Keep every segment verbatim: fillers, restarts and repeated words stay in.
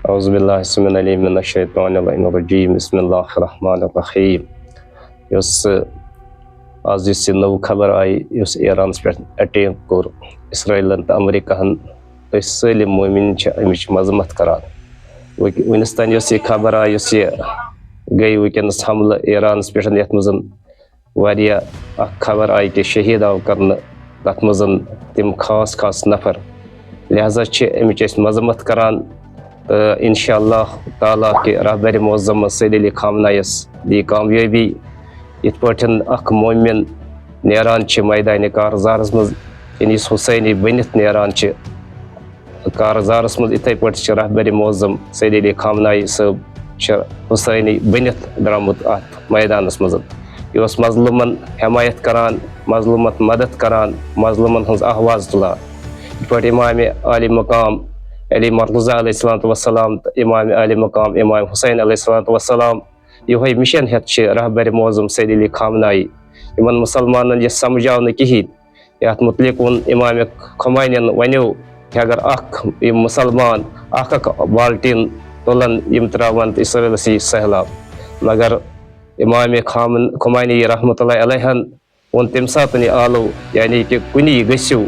اعوذ باللہ السميع العليم من الشيطان اللعين الرجيم، بسم الله الرحمن الرحيم. یۄس، آز یۄس یہِ نٔو خبر آیہِ، یۄس ایرانَس پٮ۪ٹھ اٹیک کوٚر اسرائیلَن تہٕ امریکہَن، أسۍ سٲلِم مومِن چھِ اَمِچ مذمت کران۔ وٕنۍ-، وٕنِس تام یۄس یہِ خبر آیہِ، یۄس یہِ گٔے وٕنکیٚنَس حملہٕ ایرانَس پٮ۪ٹھ، یَتھ منٛز واریاہ اکھ خبر آیہِ کہِ شہیٖد آو کرنہٕ، تَتھ منٛز تِم خاص خاص نفر۔ لہذا چھِ اَمِچ أسۍ مذمت کران۔ تہٕ انشاء اللہ تعالیٰ کہِ رہبر معظم سید علی خامنہ یَس دی کامیٲبی۔ یِتھ پٲٹھۍ اکھ مومن نیران چھِ میدانِ کارزارس منٛز، یعنی یُس حسینی بٔنِتھ نیران چھِ کارزارس منٛز، یِتھے پٲٹھۍ چھِ رہبر معظم سید علی خامنہ صٲب چھِ حسینی بٔنِتھ درٛامُت اتھ میدانس منٛز۔ یہِ اوس مظلومن حمایت کران، مظلومن مدد کران، مظلومن ہٕنٛز آواز تُلان۔ یِتھ پٲٹھۍ امام عالی مقام علی مرتضیٰ علیہ الصلوۃ والسلام تہٕ امام عالی مقام امام حسین علیہ الصلوۃ والسلام یِہوٚے مِشن ہٮ۪تھ چھِ رہبر معظم سید علی خامنہ یِمن مُسلمانن یہِ سمجھاو نہٕ کِہیٖنۍ۔ یَتھ مُتعلِق ووٚن امام خمینین، وَنیو کہِ اگر اکھ یِم مُسلمان اکھ اکھ بالٹیٖن تُلن، یِم ترٛاوَن تہٕ اسرائیلس یی سہلاب۔ مگر امام خامن-، خمینی رحمتہ اللہ علیہن ووٚن تمہِ ساتہٕ یہِ آلو، یعنی کہِ کُنی گٔژھِو،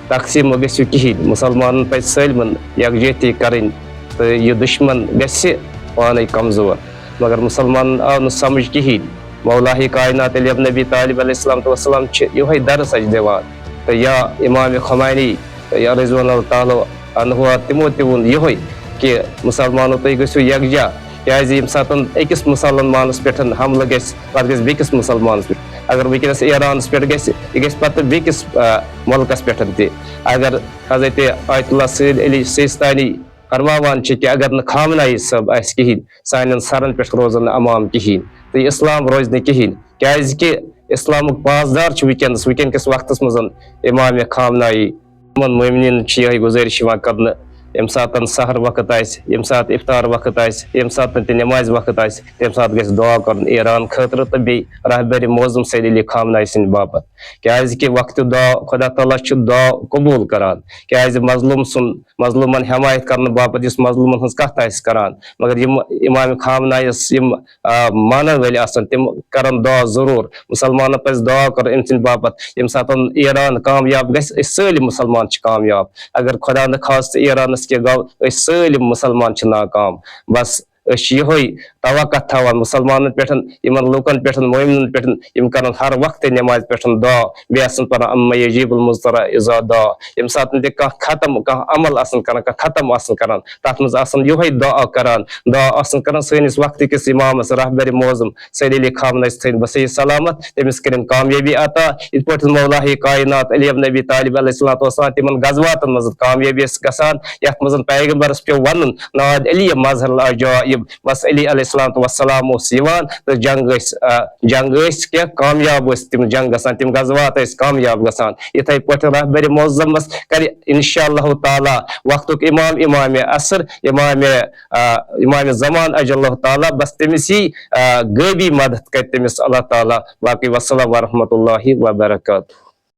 تقسیٖم مہ گٔژھِو کِہیٖنۍ، مُسلمانن پزِ سٲلمن یکجہتی کرٕنۍ تہٕ یہِ دُشمن گژھِ پانے کمزور۔ مگر مُسلمانن آو نہٕ سمجھ کِہیٖنۍ۔ مولاہی کائنات علی ابن ابی طالب علیہ الصلوۃ والسلام چھِ یِہوٚے درس اَسہِ دِوان۔ تہٕ یا امام خمینی یا رضوان اللہ تعالیٰ عنہ تِمو تہِ ووٚن یِہوٚے کہِ مُسلمانو تُہۍ گٔژھِو یکجا، کیازِ ییٚمہِ ساتہٕ أکِس مُسلمانس پٮ۪ٹھ حملہٕ گژھِ، پتہٕ گژھِ بیٚکِس مُسلمانس پٮ۪ٹھ۔ اگر وٕنکیٚنس ایرانس پٮ۪ٹھ گژھِ، یہِ گژھِ پتہٕ بیٚکِس، آ، مُلکس پٮ۪ٹھ تہِ۔ اگر حضرت آیت اللہ سید علی سیستانی فرماوان چھِ کہِ اگر نہٕ خامنہ یی صٲب آسہِ کِہیٖنۍ، سانٮ۪ن سرن پٮ۪ٹھ روزن نہٕ امام کِہیٖنۍ، تہٕ اسلام روزِ نہٕ کِہیٖنۍ، کیازِ کہِ اسلامُک پاسدار چھُ وٕنکیٚنس، وٕنکیٚن کِس وقتس منٛز امام خامنہ یی۔ یِمن مومنین چھِ یِہوٚے گُزٲرِش یِوان کرنہٕ، ییٚمہِ ساتہٕ سحر وقت آسہِ، ییٚمہِ ساتہٕ افطار وقت آسہِ، ییٚمہِ ساتہٕ تہِ نمازِ وقت آسہِ، تَمہِ ساتہٕ گژھِ دُعا کرُن ایران خٲطرٕ تہٕ بیٚیہِ رہبر معظم سید علی خامنہ سٕنٛدِ باپتھ۔ کیازِ کہِ وقتِ دُعا، خدا تعالیٰ چھُ دُعا قبوٗل کران۔ کیازِ مظلوم سُنٛد، مظلومن حمایت کرنہٕ باپتھ، یُس مظلومن ہٕنٛز کتھ آسہِ کران، مگر یِم امام خامنہ یس یِم، آ، مانن وٲلۍ آسن، تِم کرن دُعا ضروٗر۔ مُسلمانن پزِ دُعا کرُن أمۍ سٕنٛدِ باپتھ۔ ییٚمہِ ساتہٕ ایران کامیاب گژھِ، أسۍ سٲلِم مُسلمان چھِ کامیاب۔ اگر خدا نخواستہٕ ایرانس کینٛہہ گوٚو، أسۍ سٲلِم مُسلمان چھِ ناکام۔ بس أسۍ چھِ یِہوٚے توقع تھاوان مُسلمانن پٮ۪ٹھ، یِمن لوٗکن پٮ۪ٹھ، مومنن پٮ۪ٹھ، یِم کرن ہر وقتہٕ نمازِ پٮ۪ٹھ دُعا، بیٚیہِ آسن پران اما یجیب المضطر اذا دعا۔ ییٚمہِ ساتہٕ تہِ کانٛہہ ختم، کانٛہہ عمل آسن کران، کانٛہہ ختم آسن کران، تتھ منٛز آسن یِہوٚے دُعا کران، دُعا آسن کران سٲنِس وقتہٕ کِس امامس رہبر معظم سید علی خامنہ یس تھٲوِن بس یہِ سلامت، تٔمِس کٔرِن کامیٲبی عطا۔ یِتھ پٲٹھۍ مولاہی کائنات علی ابن ابی طالب علیہ الصلوۃ والسلام تِمن غزواتن منٛز کامیٲبی ٲس گژھان، یتھ منٛز پیغمبرس پیوٚو ونُن، ناد علی مظہر العجائب، بس علی علیہ الصلوۃ والسلام اوس یِوان تہٕ جنگ ٲسۍ، آ، جنگ ٲسۍ کینٛہہ کامیاب ٲسۍ تِم جنگ گژھان، تِم غزوات ٲسۍ کامیاب گژھان۔ یِتھے پٲٹھۍ رہبر معظمس کرِ انشاء اللہ تعالیٰ وقتُک امام، امام عصر، امام، آ، امام زمان اجل اللہ تعالیٰ، بس تٔمِس یی، آ، غٲبی مدد کرِ تٔمِس اللہ تعالیٰ۔ باقٕے والسلام ورحمۃ اللہ وبرکاتہ۔